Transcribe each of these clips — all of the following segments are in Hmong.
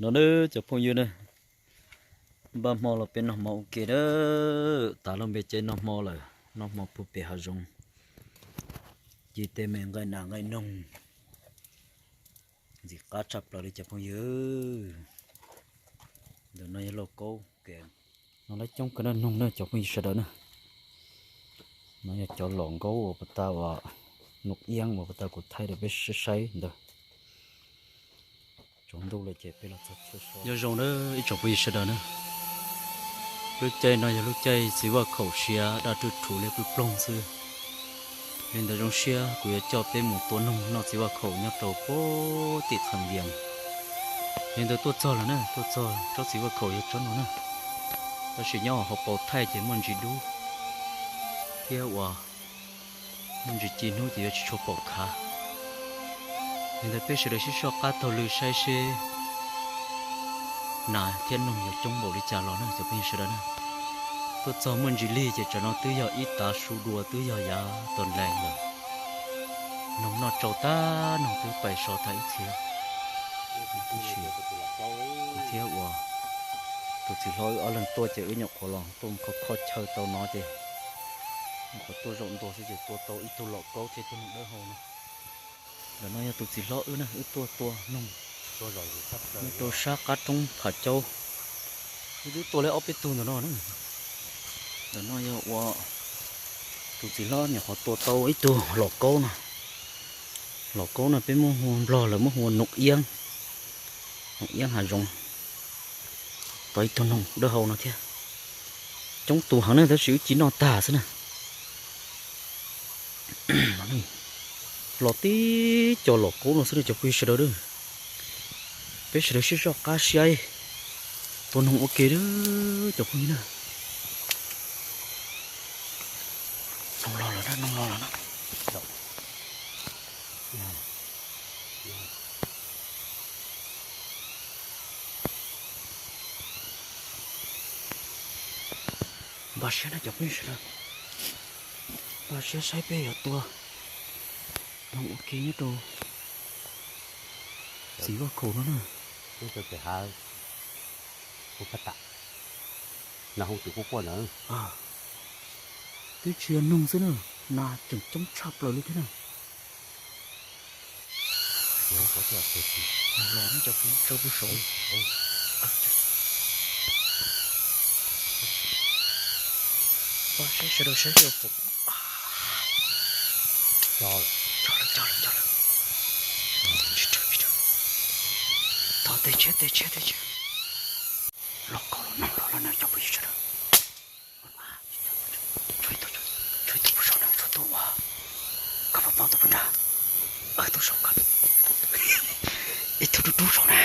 No nawb cov phooj ywg na, npaj hmo los peb noj hmo ua ke na. Tas lub npe ces noj hmo lawm, noj hmo puag pem hav zoov, ci tej me nqaij nas nqaij noog, ntxim qab tshaj plaws li cov phooj ywg. Ntawm no yog lauj kaub, no lawv coob kawg na, noog na cov phooj ywg sawv daws na. No yog cov los nkaub uas puag ta uas Nus Iab uas puag ta kuv thaij rau peb saib saib ntawd. Tsaus ntuj lawm ces peb los txog chaw so. Nyob zoo na ib tsoom phooj ywg sawv daws na. Lub caij no yog lub caij txiv vaj khaum siav daj rwj rhuv liab ploog ploog xwb. Li ntawd zoo siab kuv yuav coj peb mus tua noog noj txiv vaj khaum nyob rau puag tim Kham Yees. Li ntawd tuaj txog lawm na, tuaj txog tsob txiv vaj khaum yog tsob no na. Tab sis nyob hauv paus thaij ces muaj ntsis dub thiab uas muaj ntsis ci hnub ces yuav tsis tshua pom khav. Li ntawd peb sawv daws sib soj qab taug lw saib seb nas thiab noog yuav coob npaum li cas los na cov phooj ywg sawv daws na. Tuaj txog muaj ntsis lig ces tsam no twb yog ib tav su dua twb yog yav tag nplaig lawm. Noog noj tsau tag, noog twb pais so tag ib txhia. Kuv thiab uas tus txiv hlob wb ob leeg tuaj ces wb nyuam qhuav los tuaj mus kho kho chaw tau no ces nyuam qhuav tuaj zaum ntua xwb ces tua tau ib tug laum kaub thiab ib tug noog dawb hau no. Ntawm no yog tus txiv hlob wb na, wb tuaj tua noog rau sab qab roob Pham Caub. Wb twb tua li ob peb tug ntawm no na. Ntawm no yog ua tus txiv hlob nyuam qhuav tua tau ib tug laum kaub no. Laum kaub no peb muab hu, Nplog lawv muab hu ua Nus Iab, Nus Iab hav zoov. Tau ib tug noog dawb hau no thiab. Coob tus heev na tab sis wb ci noj tag xwb na. Los tib co laum kaub no xwb na cov phooj ywg sawv daws. Peb sawv daws sib soj qab saib tua noog ua ke cov phooj ywg na. Noog los lawm na, noog los lawm na. Npaj siab na cov phooj ywg sawv daws, npaj siab saib peb yuav tua noog ua ke nyob rau txiv vaj khaum no na. Twb tsis yog noog xwb na, nas tseem coob tshaj plaws li thiab na. Los no cov phooj ywg, tsawg pug saud. Pab saib sawv daws saib seb puas. Cog lawm, cog lawm, cog lawm. Tsis raug, tsis raug. Thov tes tshiab, tes tshiab, tes tshiab. Los kaub los noog los lawm na cov phooj ywg sawv daws. Tshuav ib tug, tshuav ib tug pug saum na, tshuav tus uas koj pom pom tus pug nrad. Tus saum koj, ib tug rub rub saum na.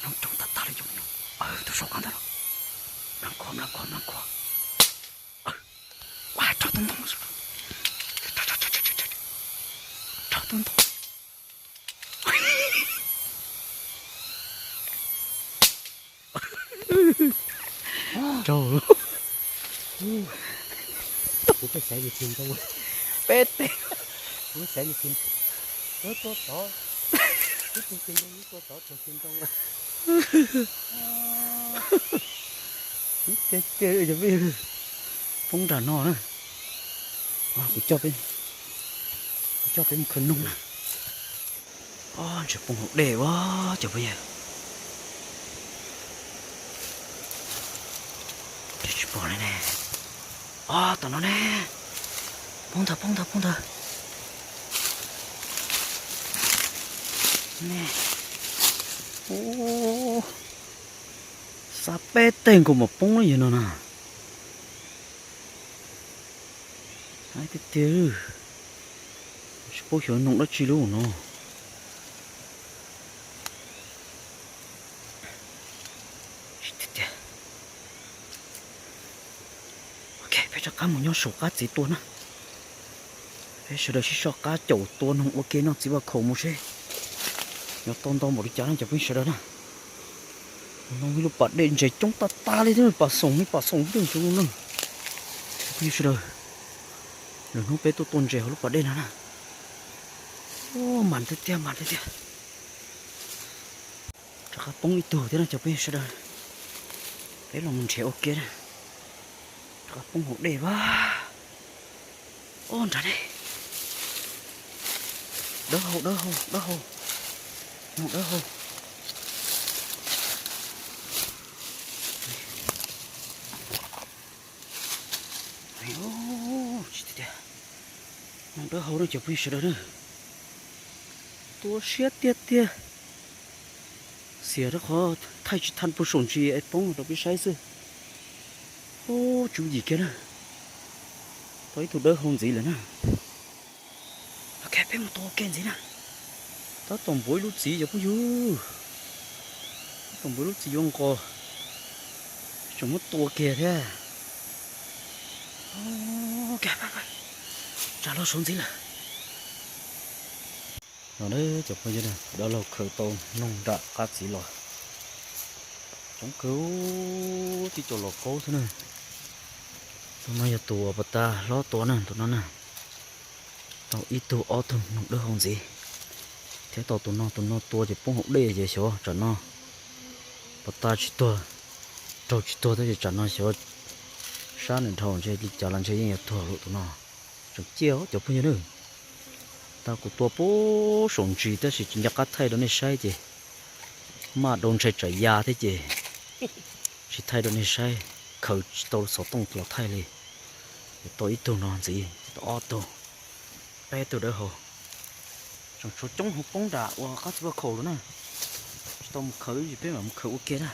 Noog coob tag tag li cov phooj ywg. Tus saum koj ntag los. Mlab khuav, mlab khuav, mlab khuav. Ua, rau tub ntoo, rau tub ntoo. Raug. Kuv peb xaiv yus tsis ntoo. Peb teg. Kuv xaiv yus tsis, kuv tua tod, kuv tus tsis ntoo, kuv tua tod tus tsis ntoo. Ib teg teg yog peb poob nram no na. Kuv coj peb, kuv coj peb mus khawb noog na. Ob, ntshe poob hauv dej ua cov phooj ywg. Tsis pom li ne. Ob, tom no ne. Poob ntag, poob ntag, poob ntag. Ne. Ub, xav peb teg nkaus mas poob li yog no na. Tiag tiag, tsis paub xyov noog dab tsi lub no. Tiag tiag. Ok, peb rov qab mus nyob saum qab txiv tua na. Peb sawv daws sib soj qab caum tua noog ua ke noj txiv vaj khaum mus seb yuav tau ntau npaum li cas na cov phooj ywg sawv daws na. Tus no ib lub pas dej ntses coob tag tag li thiab, pas xoom li pas xoom xwb tus no na. Cov phooj ywg sawv daws, Lwm hnub peb tuaj tua ntses hauv lub pas dej no na. Mas tiag tiag, mas tiag tiag. Rov qab poob ib tug thiab no cov phooj ywg sawv daws. Peb los mus nrhiav ua ke na. Rov qab poob hauv dej vas. Ob nrad ne. Dawb hau, dawb hau, dawb hau. Noog dawb hau. Noog dawb hau no cov phooj ywg sawv daws na. Tua siab tiag tiag. Xiam rau qhov thaij tsis tau puag saum ntsis es poob rau peb saib xwb. Ub, tsum yim kiag na. Tau ib tug dawb hau ntxiv lawm na. Ok, peb mus tua ua ke ntxiv na. Tab tom npuav ib lub txiv cov phooj ywg. Tab tom npuav ib lub txiv yuav nqos. Tseem muab tua kiag thiab. Tsam los saud ntxiv lawm. No cov phooj ywg, dab laug khaws tau noog nram qab txiv los. Coob kawg, tib co los kaub xwb na. Tus no yog tus uas pas tas hlob tua na, tus no na. Tau ib tug ob tug noog dawb hau ntxiv, thiab tau tus no, tus no tua ces poob hauv dej ces xyov tsam no pas tas tsis tuag, raug tsis tuag tab sis tsam no xyov sab nws dhau ntshe li cas los ntshe yeej yuav tuag lawm tus no. Tseem ciaj cov phooj ywg na. Tau kuv tua puag saum ntsis tab sis tsis nco qab thaij rau nej saib ces maj dau ntshai tsam ya thiab ces tsis thaij rau nej saib, khaws tsis tau xov tooj los thaij li. Ces tau ib tug no ntxiv, tau ob tug, peb tug dawb hau. Tseem tshuav coob hauv poob nram uas qab txiv vaj khaum lawm na. Tsis tau mus khaws ces peb mam mus khaws ua ke na.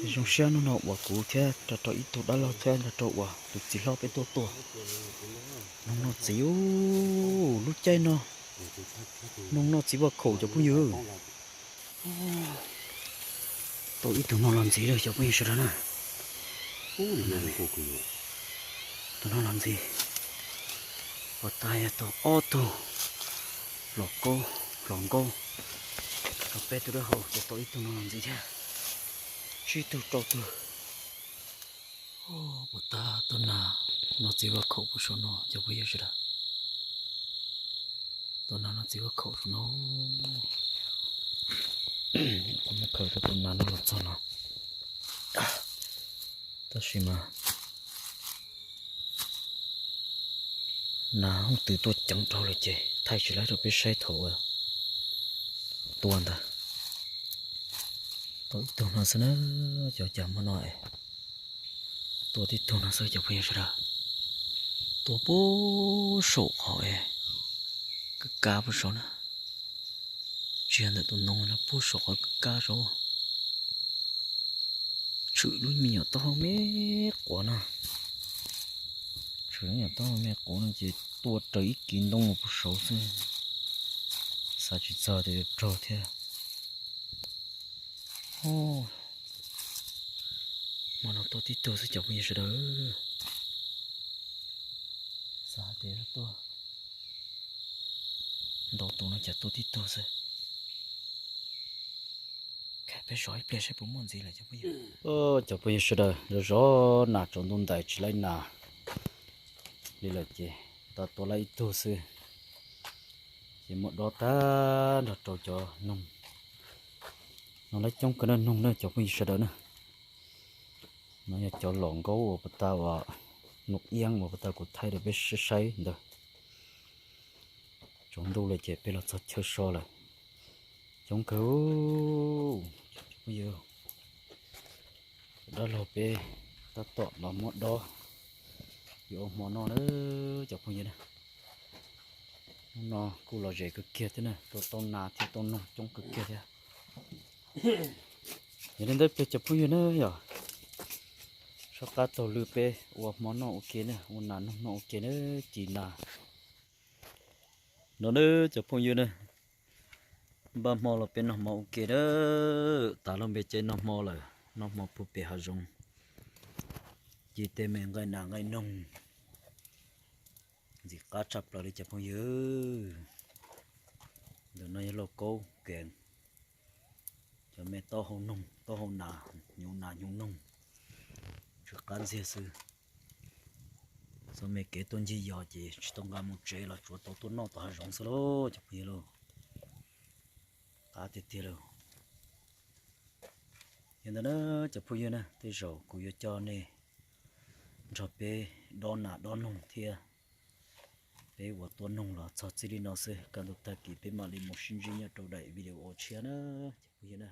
Ces zoo siab hnub no uas kuv thiab rau rau ib tug dab laug thiab rau rau uas tus txiv hlob peb tuaj tua. Noog noj txiv, lub caij no noog noj txiv vaj khaum cov phooj ywg. Tau ib tug no los ntxiv lawm cov phooj ywg sawv daws na. Tus no los ntxiv. Pas tas yog tau ob tug los kaub, los nkaub. Tau peb tug dawb hau ces tau ib tug no los ntxiv thiab. Tsib tug rau tug. Pas tas tua nas noj txiv vaj khaum puag saum no cov phooj ywg sawv daws. Tua nas noj txiv vaj khaum saum no. Kuv muab khaws rau tus nas no los txog no. Tab sis mas nas hooj twm tuaj ceev dhau lawm ces thaij tsis laib rau peb saib thaum uas tua ntawd. Tau ib tug no xwb na, cov cas muaj no es. Tua tib tug no xwb cov phooj ywg sawv daws. Tua puag saum qhov es kab kab puag saud na. Tsis yog ntawm tus ntoo no, puag saum qhov kab kab saud. Tshwm lub me nyuam taub hau me quav no. Tshwm lub me nyuam taub hau me quav no ces tua raws ib kiv ntoo mus puag saud xwb. Xav tsis txog tias yuav raug thiab. Hmo no tua tib tug xwb cov phooj ywg sawv daws. Xav hais tias tuaj ntau tus no cas tua tib tug xwb. Peb zov ib pliag saib puas muaj ntxiv lawm cov phooj ywg. Cov phooj ywg sawv daws, zov zov nas tsaus ntuj ntais tsis laib nas li lawm ces tau tua laib ib tug xwb. Ces muab dob tag nrho rau cov noog. Noog laib coob kawg na, noog na cov phooj ywg sawv daws na. No yog cov los nkaub uas pas tas uas nus iab uas pas tas kuv thaij rau peb saib ntawd. Tsaus ntuj lawm ces peb los txog chaw so lawm. Coob kawg cov phooj ywg. Dab laug peb tab tom los muab dob yuav ua hmo noj na cov phooj ywg na. Hnub no kuj lom zem kawg kiag thiab na, tua tau nas thiab tau noog coob kawg kiag thiab. Yog li ntawd peb cov phooj ywg na yog soj qab taug lw peb ua hmo noj ua ke na, ua nas noog noj ua ke na, ci nas. No na cov phooj ywg na, npaj hmo los peb noj hmo ua ke na. Tas lub npe ces noj hmo lawm, noj hmo puag pem hav zoov, ci tej me nqaij nas nqaij noog ntxim qab tshaj plaws li cov phooj ywg. Ntawm no yog lauj kaub kev, cov me taub hau noog taub hau nas, hnyuv nas hnyuv noog, tsw qab ntxiag xwb. Txoj me kev tuaj ncig yos ces tsis tau nqa mus tsev los tsuav tau tuaj noj tom hav zoov xwb lauj cov phooj ywg lauj. Qab tiag tiag lauj. Yog ntawd na cov phooj ywg na, tej zaum kuv yuav coj nej nrog peb dob nas dob noog thiab peb ua tua noog los txog txij li no xwb, kaj ntug tag kis peb mam li mus sib ntsib nyob rau daim video tshiab na cov phooj ywg na.